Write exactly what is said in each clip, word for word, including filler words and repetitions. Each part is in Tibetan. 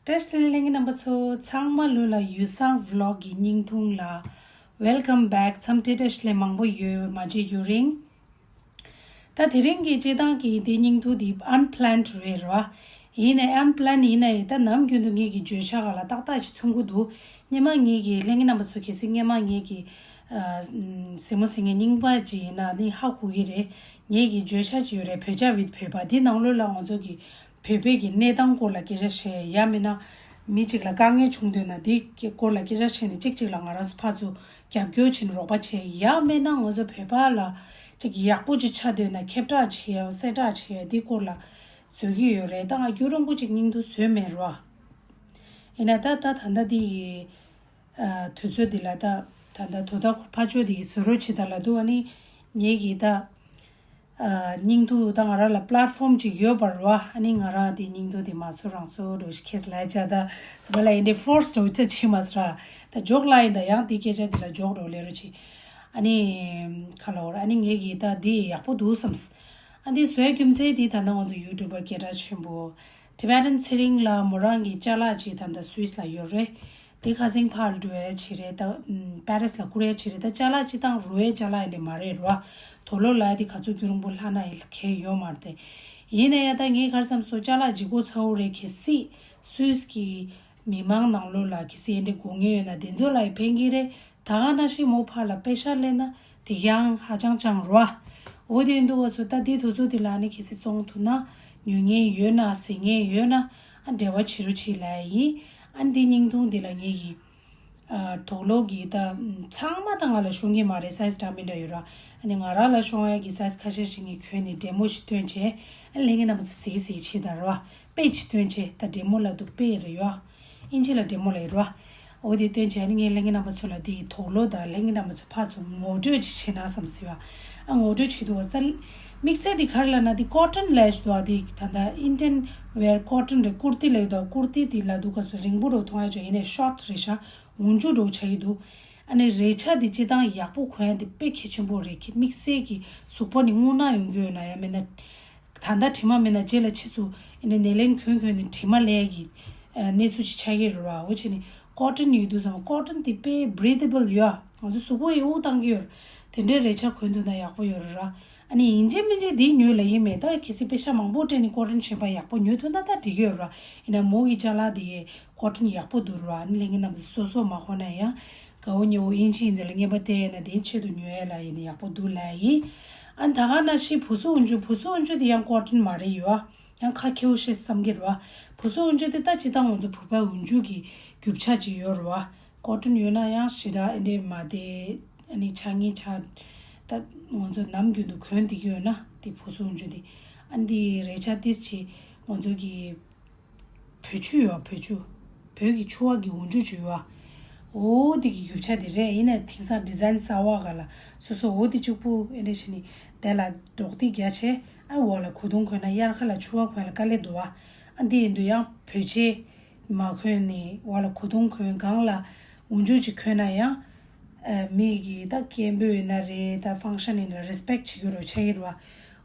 བཀྲ་ཤིས་བདེ་ལེགས་ལྷན་རྒྱས་རྣམ་པ་ཚོ་ཚང་མ་ལོ་ལ་ཡུལ་བཟང་vlog་གི་བརྙན་ཐུང་ལ་welcome back། འཚམས་འདྲི་བཀྲ་ཤིས་བདེ་ལེགས་མང་པོ་ཡོད་མ་བརྗེད་རྒྱུ་རིང་། ད་དེ་རིང་གི་སྤྱིར་བཏང་གི་འདི་བརྙན་ཐུང་འདི་unplanned་རེད་ར། ཡིན་ནའི་unplanned་ཡིན་ནའི་ད་ནམ་རྒྱུན་དུ་ངེད་ཀྱི་བརྗོད་བྱ་ག་ལ་ཏག་ཏག་ཅིག་མཐུན་གྱི་འདུག་སྔོན་མ་ངེད་ཀྱི་ལྷན་རྒྱས་རྣམ་པ་ཚོ་གལ་སྲིད་སྔོན་མ་ངེད་ཀྱི་ཨ་གཟིགས་མོ་གཟིགས་མཁན་རྙིང་པ་ཅིག་ཡིན་ན་ནི་ཧ་གོ་གི་རེད། ངེད་ཀྱི་བརྗོད་བྱ་ཅིག་ཡོད་རེད། བོད་ཇ་with བོད་པ། འདི་ནང་ལོགས་ལ་ང་ཚོ་གི་བོད་པའི་གི་གནས་སྟངས་སྐོར་ལ་སྐད་ཆ་བཤད་ཡ་མིན་ན། མི་གཅིག་ལ་དཀའ་ངལ་བྱུང་འདོད་ན་འདི་སྐོར་ལ་སྐད་ཆ་བཤད་ནས་གཅིག་གཅིག་ལ་ང་རང་ཚོ་ཕར་ཚུར་རྒྱབ་སྐྱོར་བྱེད་ནས་རོགས་པ་བྱེད་ཡ་མིན་ན། ང་ཚོ་བོད་པ་ལ་གཅིག་ཡག་པོ་ཅིག་ཆགས་འདོད་ན་ཁྱབ་བསྒྲགས་བྱེད་ཡ་གསལ་བསྒྲགས་བྱེད་ཡ་འདི་སྐོར་ལ་བཟོ་གི་ཡོད་རེད། ད་ང་རྒྱུན་རིང་པོ་ཅིག་བརྙན་ཐུང་བཟོས་མེད་རོ། ཡིན་ན་ད་ད་ད་ལྟ་འདི་ཡི་ཨ་དུས་ཚོད་འདི་ལ་ད་ད་ལྟ་དོ་བདག་ཕར་ཕྱོགས་འདི་ཡི་བཟོ་རོགས་བྱེད་ད་ལ་འདུག་ཨ་ནི་ངེད་ཀྱི་ད་ཨ་བརྙན་ཐུང་ད་ང་རང་ལ་platform་ཅིག་ཡོད་པ་རེད་བ། ཨ་ནི་ང་རང་དེ་བརྙན་ཐུང་དེ་མ་བཟོ་རང་བཟོ་འགྲོ་ཞིག་ཁེས་ལ་བྱ་ད་ཚོ་བ་ལ་ཡིན་དེ་force་འགྲོ་ཅི་བྱེད་མ་ཟེར་ར། ད་འཇོག་ལ་ཡིན་ད་ཡང་དེ་སྐད་ཆ་དེ་ལ་འཇོག་འགྲོ་ལེ་རུ་ཆི། ཨ་ནི་ཁ་ལོ་ར་ཨ་ནི་ངེད་ཀྱི་ད་དེ་ཡག་པོ་འདུག་བསམས། ཨ་འདི་བཟོའི་རྒྱུ་མཚན་དེ་ད་ནང་ང་ཚོ་YouTuber་སྐད་གྲགས་ཆེན་པོ་Tibetan་ཚེ་རིང་ལ་མོ་རང་གི་ཅ་ལག་ཅིག་ད་ལྟ་སུད་སི་ལ་ཡོད་རེད། དེ་ཁ་སང་ཕར་འགྲོ་ཡ་བྱེད་རེད་ད། པེ་རིས་ལ་བསྐུར་ཡ་བྱེད་རེད་ད། ཅ་ལག་སྤྱིར་བཏང་རུལ་བའི་ཅ་ལག་ཡིན་ནི་མ་རེད་རོ། དུག་ལོག་ལ་ཡ་དེ་ག་ཚོད་རྒྱུན་རིང་པོ་ལྷག་ན་ཡིན་ལ་གལ་ཡོད་མ་རེད་དེ། ཡིན་ན་ཡ་ད་ངས་ག་རེ་བསམ་སོང་། ཅ་ལག་ལྗིད་ཁོག་ཚ་བོ་རེད། གལ་སྲིད་སུད་སི་གི་མི་མང་ནང་ལོགས་ལ་གལ་སྲིད་ཡིན་དེ་དགོས་ངེས་ཡོད་ན་དེ་ཚོ་ལ་ཡི་ཕན་གྱི་རེད། ད་ག་ནང་བཞིན་མོ་ཕར་ལ་པེ་ཤ་ལེན་ན་དེ་ཡང་ཧ་ཅང་ཅང་རོ། འོ་དེ་འདུག་བ་སོ་ད་དེ་དུས་ཚོད་དེ་ལ་ནི་གལ་སྲིད་བཙོང་ཐུབ་ན་ཉོ་མཁན་ཡོད་ན་གཟིགས་མཁན་ཡོད་ན་ཨ་འབྲེལ་བ་བྱེད་རོགས་བྱེད་ལ་ཡིན། ཨ་འདི་བརྙན་ཐུང་དེ་ལ་ངེད་ཀྱི་ཨ་དུག་ལོག་གི་ད་ཚང་མ་ད་ང་ལ་ཤོང་གི་མ་རེད། size་འདྲ་མི་འདྲ་ཡོད་ར། ཨ་ནི་ང་རང་ལ་ཤོང་ཡ་གི་size་ཁ་ཤས་ཤིག་ངས་གྱོན་ནས་demo་ཞིག་སྟོན་བྱས། ཨ་ལྷན་རྒྱས་རྣམ་པ་ཚོ་གཟིགས་གཟིགས་བྱེད་ད་ར་བ་དཔེ་ཅིག་སྟོན་བྱས། ད་demo་ལ་འདུག་དཔེ་རེད་ཡོ། ཨིན་ཇི་ལ་demo་ལ་ཡོད་ར། འོ་དེ་སྟོན་བྱས་ནི་ངས་ལྷན་རྒྱས་རྣམ་པ་ཚོ་ལ་དེའི་དུག་ལོག་དང་ལྷན་རྒྱས་རྣམ་པ་ཚོ་ཕར་ཚུར་ངོ་སྤྲོད་ཅིག་བྱེད་ན་བསམ་ཟེར་བ། ཨ་ངོ་སྤྲོད་བྱེད་དུས་བ་ས་དམིགས་བསལ་དེ་ག་རེ་ལབ་ན་དེ་cotton་ལས་འདུག་ཨ། དེ་ད་ལྟ་Indian wear cotton་རེད། ཀུར་ཏི་ལས་འདུག་ཀུར་ཏི་དེ་ལ་འདུག་ག་སོ་རིང་པོ་རུ་མཐོང་ཡ་ཅོ་ཡིན་ནས་short་རེད་ཤག་འོག་འཇུག་འདྲ་བོ་ཆགས་ཀྱི་འདུག་ཨ་ནི་རས་ཆ་དེ་སྤྱིར་བཏང་ཡག་པོ་གོན་ཡ་དེ་དཔེ་གལ་ཆེན་པོ་རེད། ཁྱེད་དམིགས་བསལ་གྱི་གཟུགས་པོ་ནི་རྔུལ་ནག་ཡོང་གི་ཡོད་ན་ཡང་མིན་ན། ད་ལྟ་དྲི་མ་མེད་ན་རྗེས་ལ་ཕྱིས་སུ་ཨེ་ནས་ནས་ལན་གོན་གོན་ནས་དྲི་མ་ལས་ཀྱི་ཨ་གནས་ཚུལ་ཅིག་ཆགས་ཀྱི་རེད་ར། འོ་བྱས་ནས་cotton་ཡོད་དུས་ཙམ་cotton་དེ་དཔེ་breathable་ཡོད་ཨ། ང་ཚོ་གཟུགས་པོ་ཡི་དབུགས་བཏང་གི་ཡོད་རེད། དེ་འདྲའི་རས་ཆ་གོན་ཐུབ་ན་ཡག་པོ་ཡོད་རེད་ར། ཨ་ནི་ཡིན་གཅིག་མིན་གཅིག་འདི་ཉོས་ལ་ཡིན་མེད། ད་གལ་སྲིད་པེ་ཤ་མང་པོ་སྤྲད་ནས་cotton་བྱས་པ་ཡག་པོ་ཉོས་ཐུབ་ན་ད་འགྲིག་གི་ཡོད་ར། ཡིན་ན་མོ་གི་ཅ་ལག་དེ་cotton་ཡག་པོ་འདུག་ར། ཨ་ནི་ལྷན་རྒྱས་རྣམ་པ་ཚོ་སོ་སོ་མ་གོ་ན་ཡང་དགའ་བོ་ཉེ་བོ་ཨིན་ཇི་ཡིན་དེ་ལ་རྔན་པ་སྟེར་ཡས་ན་དེའི་ཆེད་དུ་ཉོ་ཡས་ལ་ཡིན་ན་ཡག་པོ་འདུག་ལབ་ཡིན། ཨ་ནི་ད་ག་ནང་བཞིན་བུ་སུ་འོག་འཇུག་བུ་སུ་འོག་འཇུག་དེ་ཡང་cotton་མ་རེད་ཡོད་ཨ། ཡང་ཁ་ཁེའུ་ཤེས་བསམ་གྱི་རེད་བ། བུ་སུ་འོག་འཇུག་དེ་ད་སྤྱིར་བཏང་ང་ཚོ་བོད་པ་འོག་འཇུག་གི་རྒྱུ་ཆ་ཅིག་ཡོད་རེད་བ། cotton་ཡོད་ན་ཡང་ཞེ་དྲག་ཨེ་འདྲས་མ་བདེ། ཨ་ནི་ཆ་ངེ་ཆ། ད་ང་ཚོ་ནམ་རྒྱུན་དུ་གོན་བསྡད་ཀྱི་ཡོད་ན་དེ་བུ་སུ་འོག་འཇུག་དེ། ཨ་ནི་དེ་རས་ཆ་ཏིས་ཅིག་ང་ཚོ་གི་བོད་ཆུ་ཡོད་བོད་ཆུ། བོད་ཀྱི་ཆུ་བ་གི་འོག་འཇུག་ཅིག་ཡོད། འོ་དེ་གི་རྒྱུ་ཆ་དེ་རེད། ཡིན་ནའི་དེང་སང་design་གསར་བ་ག་ལ་སོ་སོ་འོ་དེ་གཅིག་པུ་ཨེ་འདྲ་ཞིག་ནི་དེ་ལ་རྡོག་ཏི་རྒྱ་ཆེ། ཨ་འོག་ལ་གོས་ཐུང་གོན་ན་དབྱར་ཁ་ལ་ཆུ་བ་གོན་ལ་དཀའ་ལས་འདུག་བ། ཨ་འདི་ཡིན་དུས་ཡང་བོད་ཆས་མ་གོན་ནི་འོག་ལ་གོས་ཐུང་གོན་སྒང་ལ་འོག་འཇུག་ཅིག་གོན་ན་ཡང་། ཨ་མི་གི་ད་སྐད་འབོད་ཡིན་ན་རེད། ད་function་ཡིན་ན་respect་བྱེད་རྒྱུ་རོ་ཆགས་ཀྱི་རེད་བ།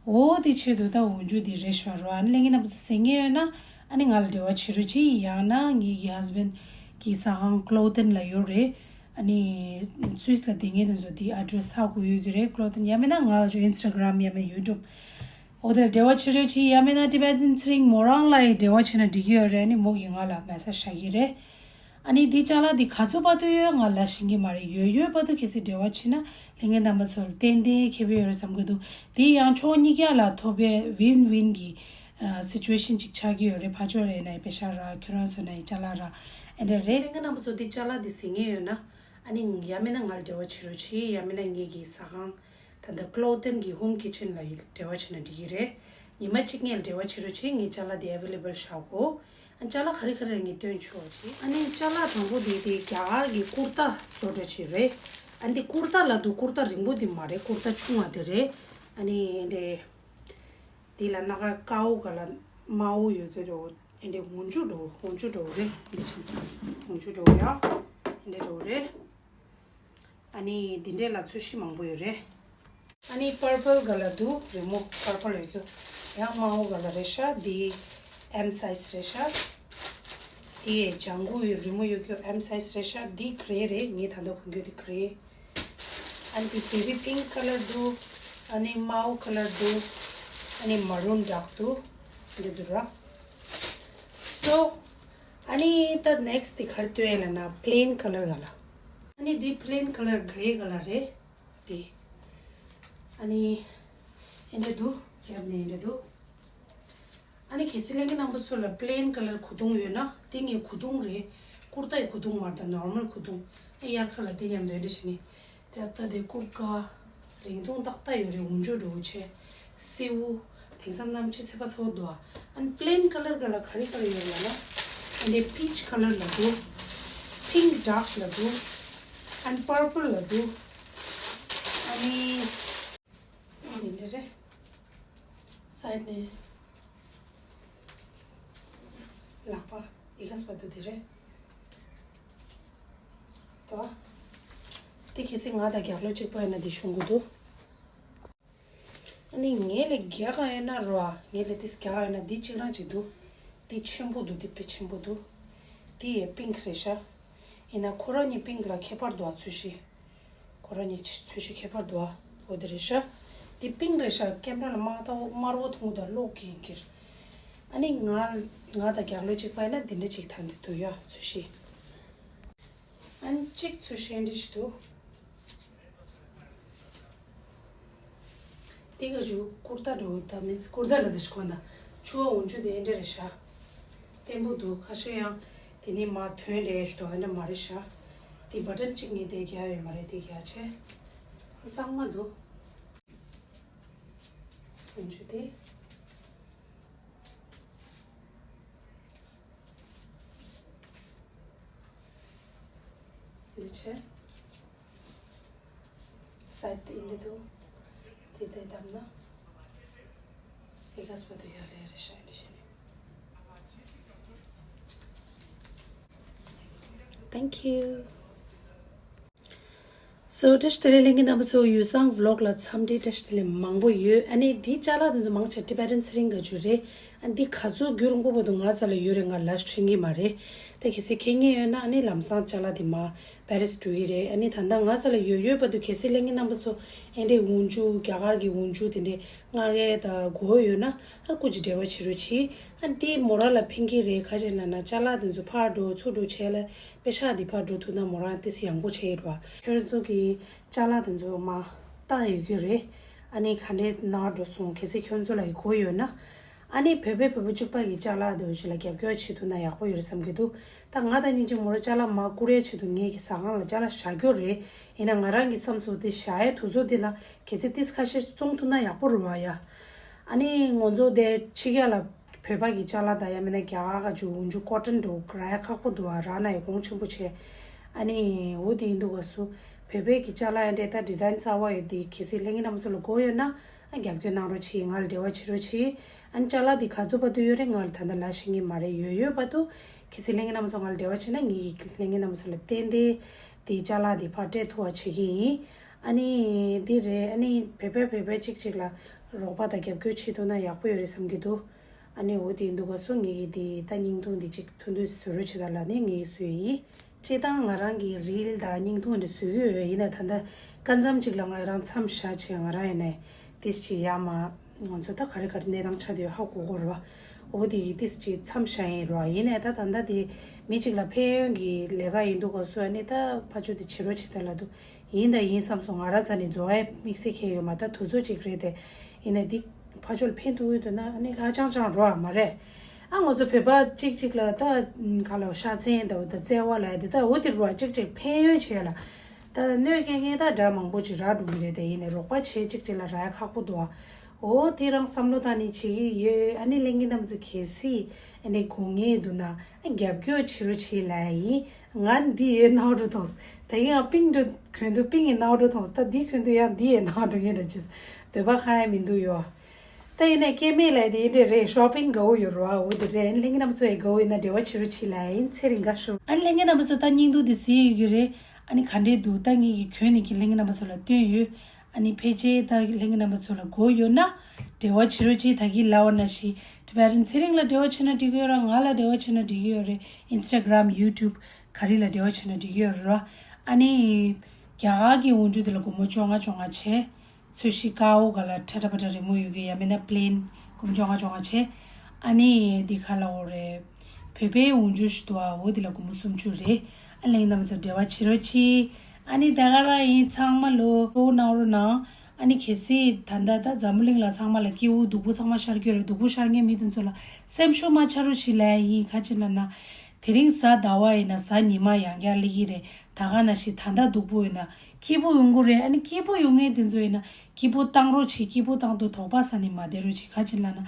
འོ་དེ་ཆེད་དུ་ད་འོག་འཇུག་དེ་རེད་ཤག་རོ། ཨ་ནི་ལྷན་རྒྱས་རྣམ་པ་ཚོ་གཟིགས་མཁན་ཡོད་ན་ཨ་ནི་ང་ལ་འབྲེལ་བ་བྱེད་རོགས་གྱིས། ཡང་ན་ངེད་ཀྱི་husband་གི་ཟ་ཁང་Clothing་ལ་ཡོད་རེད། ཨ་ནི་སུད་སི་ལ་དེ་ངེད་དེ་ཚོ་དེ་address་ཧ་གོ་ཡོད་ཀྱི་རེད། Clothing་ཡང་མིན་ན་ང་ཚོ་Instagram་ཡང་མིན་YouTube་འོ་དེ་ལ་འབྲེལ་བ་བྱེད་རོགས་གྱིས། ཡང་མིན་ན་Tibetan་ཚེ་རིང་མོ་རང་ལ་ཡི་འབྲེལ་བ་བྱེད་ན་འགྲིག་གི་ཡོད་རེད། ཨ་ནི་མོ་གིས་ང་ལ་message་བཞག་གི་རེད། ཨ་ནི་འདི་ཅ་ལག་འདི་ག་ཚོད་བར་དུ་ཡོད་ང་ལ་ཤེས་ཀྱི་མ་རེད། ཡོད་ཡོད་བར་དུ་གལ་སྲིད་འབྲེལ་བ་བྱེད་ན་ལྷན་རྒྱས་རྣམ་པ་ཚོ་ལ་ཏན་ཏན་ཁེ་ཕན་ཡོད་རེད་བསམ་གྱི་འདུག་འདི་ཡང་ཕྱོགས་གཉིས་ཀ་ལ་ཐོབ་པའི་win-win་གི་ཨ་situation་ཅིག་ཆགས་ཀྱི་ཡོད་རེད། ཕར་ཕྱོགས་ལ་ཡིན་ན་ཡི་པེ་ཤ་ར། ཁྱོད་རང་ཚོ་ན་ཡི་ཅ་ལག་ར། ཨེ་འདྲ་རེད། ལྷན་རྒྱས་རྣམ་པ་ཚོ་འདི་ཅ་ལག་འདི་གཟིགས་མཁན་ཡོད་ན་ཨ་ནི་ཡང་མིན་ན་ང་ལ་འབྲེལ་བ་བྱེད་རོགས་གྱིས། ཡང་མིན་ན་ངེད་ཀྱི་ཟ་ཁང་། ད་ལྟ་Clothing་གི་Home Kitchen་ལ་འབྲེལ་བ་བྱས་ན་འགྲིག་གི་རེད། ཉི་མ་གཅིག་ངས་འབྲེལ་བ་བྱེད་རོགས་བྱེད། ངས་ཅ་ལག་དེ་available་བཞག་གོ། ཨ་ཅ་ལག་ག་རེ་ག་རེ་ངས་སྟོན་ཆོག་བྱེད། ཨ་ནི་ཅ་ལག་དང་པོ་དེ་དེ་རྒྱ་གར་གྱི་ཀུར་ཏ་བཟོ་འདྲ་ཅིག་རེད། ཨ་འདི་ཀུར་ཏ་ལ་འདུག་ཀུར་ཏ་རིང་པོ་དེ་མ་རེད། ཀུར་ཏ་ཆུང་བ་དེ་རེད། ཨ་ནི་འདི་དེ་ལ་སྣ་ཁ་དཀར་པོ་ག་ལ་དམར་པོ་ཡོད་ཀྱི་འདུག་ཨེ་འདྲས་འོག་འཇུག་འདྲ་པོ། འོག་འཇུག་འདྲ་པོ་རེད། འདི་ཕྱིན་འོག་འཇུག་འདྲ་པོ་ཡ། ཨེ་འདྲས་འདྲ་པོ་རེད། ཨ་ནི་འདི་འདྲས་ལ་ཚོས་གཞི་མང་པོ་ཡོད་རེད། ཨ་ནི་purple་ག་ལ་འདུག་རི་མོ་purple་ཡོད་རྒྱུ། ཡང་དམར་པོ་ག་ལ་རེད་ཤག་འདི་M size་རེད་ཤག་དེ་ལྗང་གུ་ཡི་རི་མོ་ཡོད་རྒྱུ་M size རེད་ཤག་འདི་གྷི་རེ་རེད། ངས་ད་ལྟ་གོན་རྒྱུ་དེ་གྷི་རེ། ཨ་ནི་དེ་བེ་བི་པིང་ཀ་ལར་འདུག་ཨ་ནི་མའོ་ཀ་ལར་འདུག་ཨ་ནི་མ་རུན་ཌརྐ་འདུག་འདི་འདུག་ར། སོ། ཨ་ནི་ད་ནེག་སི་དེ་ག་རེ་སྟོན་ཡ་ལབ་ན་པི་ལེན་ཀ་ལར་ག་ལ། ཨ་ནི་འདི་པི་ལེན་ཀ་ལར་གྷི་རེ་ཀ་ལར་རེད། དེ། ཨ་ནི། ཨེ་འདྲ་འདུག་རྒྱབ་ནས་ཨེ་འདྲ་འདུག་ཨ་ནི་གལ་སྲིད་ལྷན་རྒྱས་རྣམ་པ་ཚོ་ལ་པི་ལེན་ཀ་ལར་གོས་ཐུང་ཡོད་ན་དེ་ངའི་གོས་ཐུང་རེད། ཀུར་ཏའི་གོས་ཐུང་མ་རེད་ད། ནོར་མལ་གོས་ཐུང་། ཨ་དབྱར་ཁ་ལ་དེ་མཉམ་དུ་ཨེ་འདྲ་བྱས་ནས། དེ་ལྟ་དེ་ཀུར་ཀ་རིང་ཐུང་ཏག་ཏག་ཡོད་རེད། འོག་འཇུག་འགྲོ་བྱས། སེའུ། དེང་སང་གནམ་ཕྱི་ཚེས་པ་ཚོ་འདུག་ཨ་ནི་པི་ལེན་ཀ་ལར་ག་ལ་ག་རེ་ག་རེ་ཡོད་ལབ་ན། ཨ་ནི་པིཆ་ཀ་ལར་ལ་འདུག་པིང་ཀི་ཌརྐ་ལ་འདུག་ཨ་ནི་པར་པལ་ལ་འདུག་ཨ་ནི། འདི་འདྲ་རེད། སའིཌ་ནས་ལག་པ་ཨི་ག་སི་པ་འདུག་དེ་རེད། དོ། དེ་གལ་སྲིད་ང་དང་རྒྱབ་ལོགས་གཅིག་པ་ཡིན་ན་འདི་ཤོང་གི་འདུག་ཨ་ནི་ངས་ལས་རྒྱག་ག་ཡོད་ན་རོ། ངས་ལས་དེ་རྒྱག་ག་ཡོད་ན་འདི་གཅིག་རང་གཅིག་འདུག་འདི་ཆེན་པོ་འདུག་འདི་དཔེ་ཆེན་པོ་འདུག་འདི་ཡས་པིང་ཀི་རེད་ཤག་ཡིན་ན་ཁོ་རང་གཉིས་པིང་ཀི་ལ་ཁྱད་པར་འདུག་ཨ། ཚོས་གཞི། ཁོ་རང་གཉིས་ཚོས་གཞི་ཁྱད་པར་འདུག་ཨ། འོ་དེ་རེད་ཤག་འདི་པིང་ཀི་རེད་ཤག་ཀེམ་ར་ལ་དམར་ཐོག་དམར་པོ་མཐོང་འདུག་གློག་གིན་གྱིར། ཨ་ནི་ང་ང་དང་རྒྱབ་ལོགས་གཅིག་པ་ཡིན་ན་འདི་འདྲ་གཅིག་ཐང་འདི་འདུག་ཡ་ཚོས་གཞི། ཨ་ནི་གཅིག་ཚོས་གཞི་འདི་ཞིག་འདུག་དེ་ག་ཞུ་ཀུར་ཏ་འགྲོ་ད་མིན་ཀུར་ཏ་ལ་དེ་ཞིག་གོན་ད། ཕྱུ་པ་འོག་འཇུག་དེ་འདྲ་རེད་ཤག་བརྟན་པོ་འདུག་ཁ་ཤས་ཡང་དེ་ནས་མ་ཐོན་རེད་ཞུ་དོ་ཨེ་འདྲ་མ་རེད་ཤག་དེ་བ་ཊན་གཅིག་ངས་དེ་རྒྱག་ཡོད་མ་རེད། དེ་རྒྱག་བྱས་གཙང་མ་འདུག་འོག་འཇུག་དེ། འདི་ཆེ། སའིཌ་དེ་འདི་འདུག་དེ་དེ་བཏབ་ན། ཨི་ག་སི་པ་དུ་ཡོད་ལེ་རེ་ཤ་འདི་ཤེ་ནི། Thank you. སོ་བཀྲ་ཤིས་བདེ་ལེགས་ལྷན་རྒྱས་རྣམ་པ་ཚོ། ཡུལ་བཟང་བི་ལོག་ལ་འཚམས་འདྲི་བཀྲ་ཤིས་བདེ་ལེགས་མང་པོ་ཡོད། ཨ་ནི་འདི་ཅ་ལག་དེ་ཚོ་མང་ཆེ་ཊི་བེ་ཊན་ཚེ་རིང་ག་ཅུ་རེད། ཨ་འདི་ག་ཚོད་རྒྱུན་རིང་པོ་བར་དུ་ང་རྩ་ལ་ཡོད་རེད། ང་ལ་ཤ་ཁྲིན་གི་མ་རེད། ད་གལ་སྲིད་ཁེ་ངེས་ཡོད་ན་ཨ་ནི་ལམ་སང་ཅ་ལག་དེ་མ་པེ་རིས་འགྲོ་གི་རེད། ཨ་ནི་ད་ལྟ་ང་རྩ་ལ་ཡོད་ཡོད་བར་དུ་གལ་སྲིད་ལྷན་རྒྱས་རྣམ་པ་ཚོ་ཨེ་འདྲའི་འོག་འཇུག་རྒྱ་གར་གྱི་འོག་འཇུག་དེ་འདྲའི་མངགས་ཡས་ད་དགོས་ཡོད་ན་ཨ་སྐུ་མཁྱེན་འབྲེལ་བ་བྱེད་རོགས་གྱིས། ཨ་འདི་མོ་རང་ལ་ཕན་གི་རེད། ག་ཅི་ལབ་ན་ཅ་ལག་དེ་ཚོ་ཕར་འགྲོ་ཚུར་འགྲོ་བྱས་ལ། པེ་ཤག་འདི་ཕར་འགྲོ་ཐུབ་ན་མོ་རང་ཏིས་ཡག་པོ་བྱས་ཡོད་ར། ཁྱོད་རང་ཚོ་གི་ཅ་ལག་དེ་ཚོ་མ་བལྟ་ཡོད་ཀྱི་རེད། ཨ་ནི་ག་འདྲས་ན་འགྲོ་སོང་། གལ་སྲིད་ཁྱོད་ཚོ་ལ་ཡི་གོ་ཡོད་ན། ཨ་ནི་བོད་པའི་བོད་པ་གཅིག་པ་གི་ཅ་ལག་དེ་ཚོ་ལ་རྒྱབ་སྐྱོར་བྱེད་ཐུབ་ན་ཡག་པོ་ཡོད་རེད་བསམ་གྱི་འདུག་ད་ང་དང་སྙིང་རྗེ་མོ་རང་ཅ་ལག་མ་བསྐུར་ཡས་ཆེད་དུ་ངེད་ཀྱི་ཟ་ཁང་ལ་ཅ་ལག་བཞག་རྒྱུ་རེད། ཡིན་ན་ང་རང་གི་བསམ་ཚུལ་དེ་བཞག་ཡས་དུས་ཚོད་འདི་ལ་གལ་སྲིད་ཏིས་ཁ་ཤས་བཙོང་ཐུབ་ན་ཡག་པོ་རེད་བ་ཡ། ཨ་ནི་ང་ཚོ་དེ་ཕྱི་རྒྱལ་ལ། བོད་པ་གི་ཅ་ལག་དང་ཡང་མིན་ན་རྒྱ་གར་ག་ཅུ་འོག་འཇུག་ཀོ་ཊོན་འདྲ་བོ་རག་ཡ་ཁག་པོ་འདུག་ཨ། རག་ན་ཡང་གོང་ཆེན་པོ་བྱས། ཨ་ནི་འོ་དེ་ཡིན་དུས་ག་སུ་བོད་པའི་གི་ཅ་ལག་ཡང་འདྲ་ད་ཌི་ཛའིན་གསར་པ་ཡོད་དེ་གལ་སྲིད་ལྷན་རྒྱས་རྣམ་པ་ཚོ་ལ་དགོས་ཡོད་ན་ཨ་རྒྱབ་སྐྱོར་གནང་རོགས་གྱིས། ང་ལ་འབྲེལ་བ་བྱེད་རོགས་གྱིས། ཨ་ནི་ཅ་ལག་དེ་ག་ཚོད་བར་དུ་ཡོད་རེད་ང་ལ་ད་ལྟ་ལབ་ཤེས་ཀྱི་མ་རེད། ཡོད་ཡོད་བར་དུ་གལ་སྲིད་ལྷན་རྒྱས་རྣམ་པ་ཚོ་ང་ལ་འབྲེལ་བ་བྱས་ན་ངེད་ཀྱིས་ལྷན་རྒྱས་རྣམ་པ་ཚོ་ལ་བསྟན་ཏེ་དེ་ཅ་ལག་དེ་ཕར་སྤྲད་ཐུབ་པ་བྱེད་ཀྱི་ཡིན། ཨ་ནི་འདི་རེད། ཨ་ནི་བོད་པས་བོད་པས་གཅིག་གཅིག་ལ་རོགས་པ་དང་རྒྱབ་སྐྱོར་བྱེད་ཐུབ་ན་ཡག་པོ་ཡོད་རེད་བསམ་གྱི་འདུག་ཨ་ནི་འོ་དེ་འདུག་ག་སོ་ངེད་ཀྱིས་དེ་ད་བརྙན་ཐུང་འདི་གཅིག་ཐུང་ཐུང་བཟོ་རོགས་བྱེད་དང་ལབ་ནས་ངེད་ཀྱིས་བཟོས་ཡིན། སྤྱིར་བཏང་ང་རང་གིས་རིལ་དང་བརྙན་ཐུང་འདི་བཟོ་གི་ཡོད། ཡིན་ནའི་ད་ལྟ་སྐབས་མཚམས་གཅིག་ལ་ང་རང་མཚམས་བཞག་བྱས་ང་རང་ཡིན་ནའི་ཏིས་ཅིག་ཡ་མ་ང་ཚོ་ད་ག་རེ་ག་རེ་གནས་སྟངས་ཆགས་བསྡད་ཡོད་ཧ་གོ་གོ་རེད་བ། འོ་དེ་ཡིས་ཏིས་ཅིག་མཚམས་བཞག་ཡིན་རོ། ཡིན་ནའི་ད་ད་ལྟ་དེ་མི་གཅིག་ལ་ཕན་ཡོན་གྱི་ལས་ཀ་ཡིན་འདུག་ག་སོ། ཨ་ནི་ད་ཕར་ཕྱོགས་དེ་བྱེད་རོགས་བྱེད་དང་ལབ་འདུག་ཡིན་དང་ཡིན་བསམ་སོང་། ང་རང་རྩ་ནས་རྫོགས་ཡས་དམིགས་བསལ་ཁེལ་ཡོད་མ་རེད། ད་དུས་ཚོད་ཅིག་རེད་དེ། ཡིན་ནའི་འདི་ཕར་ཕྱོགས་ལ་ཕན་ཐོགས་ཡོད་འདུག་ན་ཨ་ནི་ལྷག་ཅང་ཅང་རོ་ཨ་མ་རེད། ཨ་ང་ཚོ་བོད་པ་གཅིག་གཅིག་ལ་ད་ག་ལ་ཤ་ཚན་དང་ད་བརྩེ་བ་ལ་དེ་ད་འོ་དེ་རོ་ཨ་གཅིག་གཅིག་ཕན་ཡོན་བྱས་ལ། ད་གནོད་སྐྱེལ་མཁན་ད་འདྲ་མང་པོ་ཅིག་རག་འགྲོ་གི་རེད་དེ། ཡིན་ནའི་རོགས་པ་བྱས་གཅིག་གཅིག་ལ་རག་ཡ་ཁག་པོ་འདུག་ཨ། འོ་དེ་རང་བསམ་བློ་བཏང་ནས་བྱེད་ཀྱི་ཡོད། ཨ་ནི་ལྷན་རྒྱས་རྣམ་ཚོ་གལ་སྲིད་ཨ་ནི་དགོས་ངེས་འདུག་ན། རྒྱབ་སྐྱོར་བྱེད་རོགས་བྱེད་ལབ་ཡིན། ང་འདི་ཡས་ནང་འགྲོ་ཐོངས། ད་ཡིན་ང་པིང་འགྲོ་གོན་འདུག་པིང་ཡས་ནང་འགྲོ་ཐོངས། ད་འདི་གོན་འདུག་ཡང་འདི་ཡས་ནང་འགྲོ་ངེས་འདྲ་ཅིས་འདོད་པ་ཁ་ཡ་མི་འདུག་ཡོ། ད་ཡིན་ནའི་སྐྱེ་དམན་ལབ་དེ་འདྲས་རེད། ཤོ་པིང་དགའ་བོ་ཡོད་རོ་ཨ། འོ་དེ་རེད། ཨ་ནི་ལྷན་རྒྱས་རྣམ་པ་ཚོ་ཡས་དགའ་བོ་ཡིན་ན་འབྲེལ་བ་བྱེད་རོགས་བྱེད་ལབ་ཡིན། ཚེ་རིང་དགའ་ཤོག་ཨ་ནི་ལྷན་རྒྱས་རྣམ་པ་ཚོ་ད་བརྙན་ཐུང་འདི་གཟིགས་ཡོད་ཀྱི་རེད། ཨ་ནི་ག་འདྲས་འདུག་ད་ངེད་ཀྱི་གྱོན་ནས་ཀྱི་ལྷན་རྒྱས་རྣམ་པ་ཚོ་ལ་སྟོན་ཡོད། ཨ་ནི་ཕལ་ཆེར་ད་ལྷན་རྒྱས་རྣམ་པ་ཚོ་ལ་གོ་ཡོད་ན་འབྲེལ་བ་བྱེད་རོགས་གྱིས། ད་གིན་ལབ་པ་ནང་བཞིན་ཊི་བེ་ཊན་ཚེ་རིང་ལ་འབྲེལ་བ་བྱས་ན་འགྲིག་གི་ཡོད་རེད། ང་ལ་འབྲེལ་བ་བྱས་ན་འགྲིག་གི་ཡོད་རེད། Instagram, YouTube ག་རེ་ལ་འབྲེལ་བ་བྱས་ན་འགྲིག་གི་ཡོད་རེད་ར། ཨ་ནི་རྒྱ་གར་གྱི་འོག་འཇུག་དེ་ལ་སྒོར་མོ་བཅོ་ལྔ་བཅོ་ལྔ་བྱས། ཚོས་གཞི་དཀར་པོ་ག་ལ་ཁྲ་ཁྲ་པ་ཁྲ་རི་མོ་ཡོད་མཁན། ཡང་མིན་ན་པི་ལེན་སྒོར་མོ་བཅོ་ལྔ་བཅོ་ལྔ་བྱས། ཨ་ནི་འདི་ག་ལབ་དགོས་རེད། བོད་པའི་འོག་འཇུག་ཞིག་འདུག་ཨ། འོ་འདི་ལ་སྒོར་མོ་སུམ་ཅུ་རེད། ཨ་ལྷན་རྒྱས་རྣམ་པ་ཚོ་འབྲེལ་བ་བྱེད་རོགས་གྱིས། ཨ་ནི་ད་ག་རང་ཡིན། ཚང་མ་ལོ་ཤོ་གནང་རོགས་གནང་། ཨ་ནི་གལ་སྲིད་ད་ལྟ་ད་འཛམ་བུ་གླིང་ལ་ཚང་མ་ལ་སྐྱིད་པོ་སྡུག་པོ་ཚང་མ་ཤར་གྱི་ཡོད་རེད། སྡུག་པོ་ཤར་མཁན་མི་དེ་ཚོ་ལ་སེམས་ཤུགས་མ་ཆག་རོགས་གྱིས་ལབ་ཡ་ཡིན། ག་ཅི་ལབ་ན། དེ་རིང་གཟའ་ཟླ་བ་ཡིན་ན་གཟའ་ཉི་མ་ཡང་བསྐྱར་སླེབས་ཀྱི་རེད། ད་ག་ནང་བཞིན་ད་ལྟ་སྡུག་པོ་ཡོད་ན་སྐྱིད་པོ་ཡོང་གི་རེད། ཨ་ནི་སྐྱིད་པོ་ཡོང་མཁན་དེ་ཚོ་ཡིན་ན་སྐྱིད་པོ་བཏང་རོགས་གྱིས། སྐྱིད་པོ་བཏང་དུས་དོགས་པ་ཟ་ནས་མ་བསྡད་རོགས་གྱིས། ག་ཅི་ལབ་ན།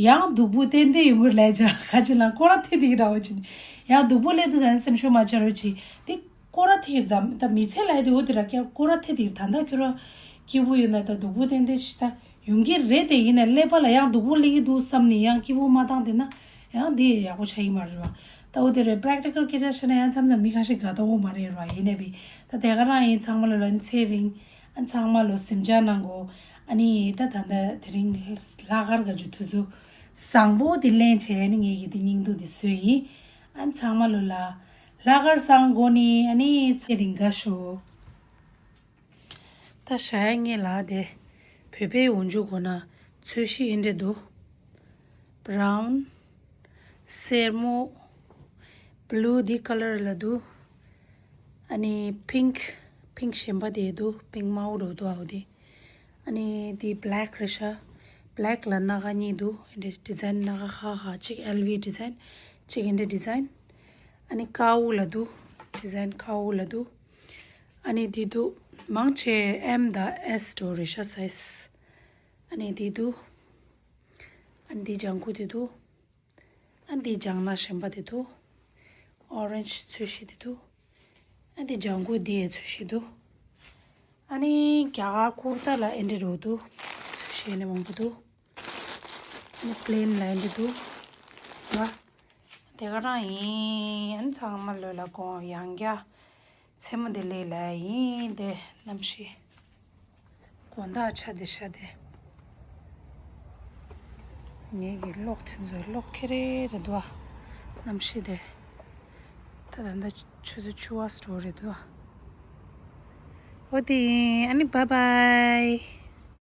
ཡང་སྡུག་པོ་ཏན་ཏན་ཡོང་གི་རེད་ལབ་བྱས། ག་ཅི་ལབ་ན་སྐོར་ར་ཐེབས་དེ་གི་འདྲ་བོ་བྱས་ནས་ཡང་སྡུག་པོ་སླེབས་དུས་ཟ་ནས་སེམས་ཤུགས་མ་ཆག་རོགས་གྱིས། དེ་སྐོར་ར་ཐེབས་ཙམ་ད་མི་ཚེ་ལ་ཡ་དེ་འོ་དེ་ར་ཀྱང་སྐོར་ར་ཐེབས་དེ་ད་ལྟ་ཁྱོད་ར་སྐྱིད་པོ་ཡོད་ན་ད་སྡུག་པོ་ཏན་ཏན་ཞིག་ད་ཡོང་གི་རེད། དེ་ཡིན་ན་ཀླད་པ་ལ་ཡང་སྡུག་པོ་སླེབས་ཀྱི་འདུག་བསམ་ནས་ཡང་སྐྱིད་པོ་མ་བཏང་བསྡད་ན་ཡང་དེ་ཡག་པོ་ཆགས་ཀྱི་མ་རེད་བ། ད་འོ་དེ་རེད། པེ་རེག་ཊི་ཀལ་སྐད་ཆ་བཤད་ན་ཡང་མཚམས་མཚམས་མི་ཁ་ཤས་དགའ་ཏོག་པོ་མ་རེད་བ། ཡིན་ནའི་བི་ད་དེ་ག་རང་ཡིན། ཚང་མ་ལོ་ལ་ཚེ་རིང་། ཨ་ཚང་མ་ལོ་གཟིམ་འཇག་གནང་གོ། ཨ་ནི་ད་ད་ལྟ་དེ་རིང་ལྷག་དཀར་ག་ཅུ་དུས་ཚོད་བཟང་པོ་དེ་ལེན་བྱས་ནི་ངེད་ཀྱི་དེ་སྙིང་སྡུག་དེ་བཟོས་ཡིན། ཨ་ཚང་མ་ལོ་ལ་ལྷག་དཀར་བཟང་གོ་ནི། ཨ་ནི་ཚེ་རིང་དགའ་ཤོག་ད་ཞྭ་ཡ་ངེད་ལ་དེ་བོད་པའི་འོག་འཇུག་གོ་ན་ཚོས་གཞི་ཨེ་འདྲ་འདུག་བྷ་རའུན། སེར་མོ། བྷ་ལུ་འདི་ཀ་ལར་ལ་འདུག་ཨ་ནི་པིང་ཀི། པིང་ཀི་གཞན་པ་དེ་འདུག་པིང་ཀི་དམར་པོ་འདྲ་བོ་འདུག་ཨ་འོ་དེ། ཨ་ནི་དེ་བྷེ་ལེག་རེད་ཤག་བྷེ་ལེག་ལ་སྣ་ཁ་གཉིས་འདུག་ཨེ་འདྲ་ཌི་ཛའིན་སྣ་ཁ་ཁ་ཁ། གཅིག་ཨེལ་ཝི་ཌི་ཛའིན། གཅིག་ཨེ་འདྲ་ཌི་ཛའིན། ཨ་ནི་དཀར་པོ་ལ་འདུག་ཌི་ཛའིན་དཀར་པོ་ལ་འདུག་ཨ་ནི་འདི་འདུག་མང་ཆེ་ཨེམ་དང་ཨེས་འདྲ་བོ་རེད་ཤག་སའི་ཛི། ཨ་ནི་འདི་འདུག་ཨ་ནི་འདི་ལྗང་ཁུ་འདི་འདུག་ཨ་ནི་འདི་ལྗང་ནག་གཞན་པ་འདི་འདུག་ཨོ་རེན་ཇི་ཚོས་གཞི་འདི་འདུག་ཨ་ནི་འདི་ལྗང་ཁུ་འདི་ཡའི་ཚོས་གཞི་འདུག་ཨ་ནི་རྒྱ་གར་ཀུར་ཏ་ལ་ཨེ་འདྲ་འདྲ་བོ་འདུག་ཚོས་གཞི་ཨ་ནི་མང་པོ་འདུག་ཨ་ནི་པི་ལེན་ལ་ཨེ་འདྲ་འདུག་ར། དེ་ག་རང་ཡིན། ཨ་ནི་ཚང་མ་ལོ་ལ་དགོང་ཡང་བསྐྱར་མཚན་མོ་བདེ་ལེགས་ལབ་ཡིན། དེ་གནམ་གཤིས་དགོང་དག་ཆ་བདེ་ཤག་དེ། ངེད་ཀྱི་གློག་དེ་ཚོ་གློག་ཁེ་རེ་རེ་འདུག་ཨ། གནམ་གཤིས་དེ། ད་ད་ལྟ་ཆུ་ཚོད་བཅུ་པ་ཙམ་རེད་འདུག་ཨ། འོ་དེ་ཡིན། ཨ་ནི་བྷའི་བྷའི།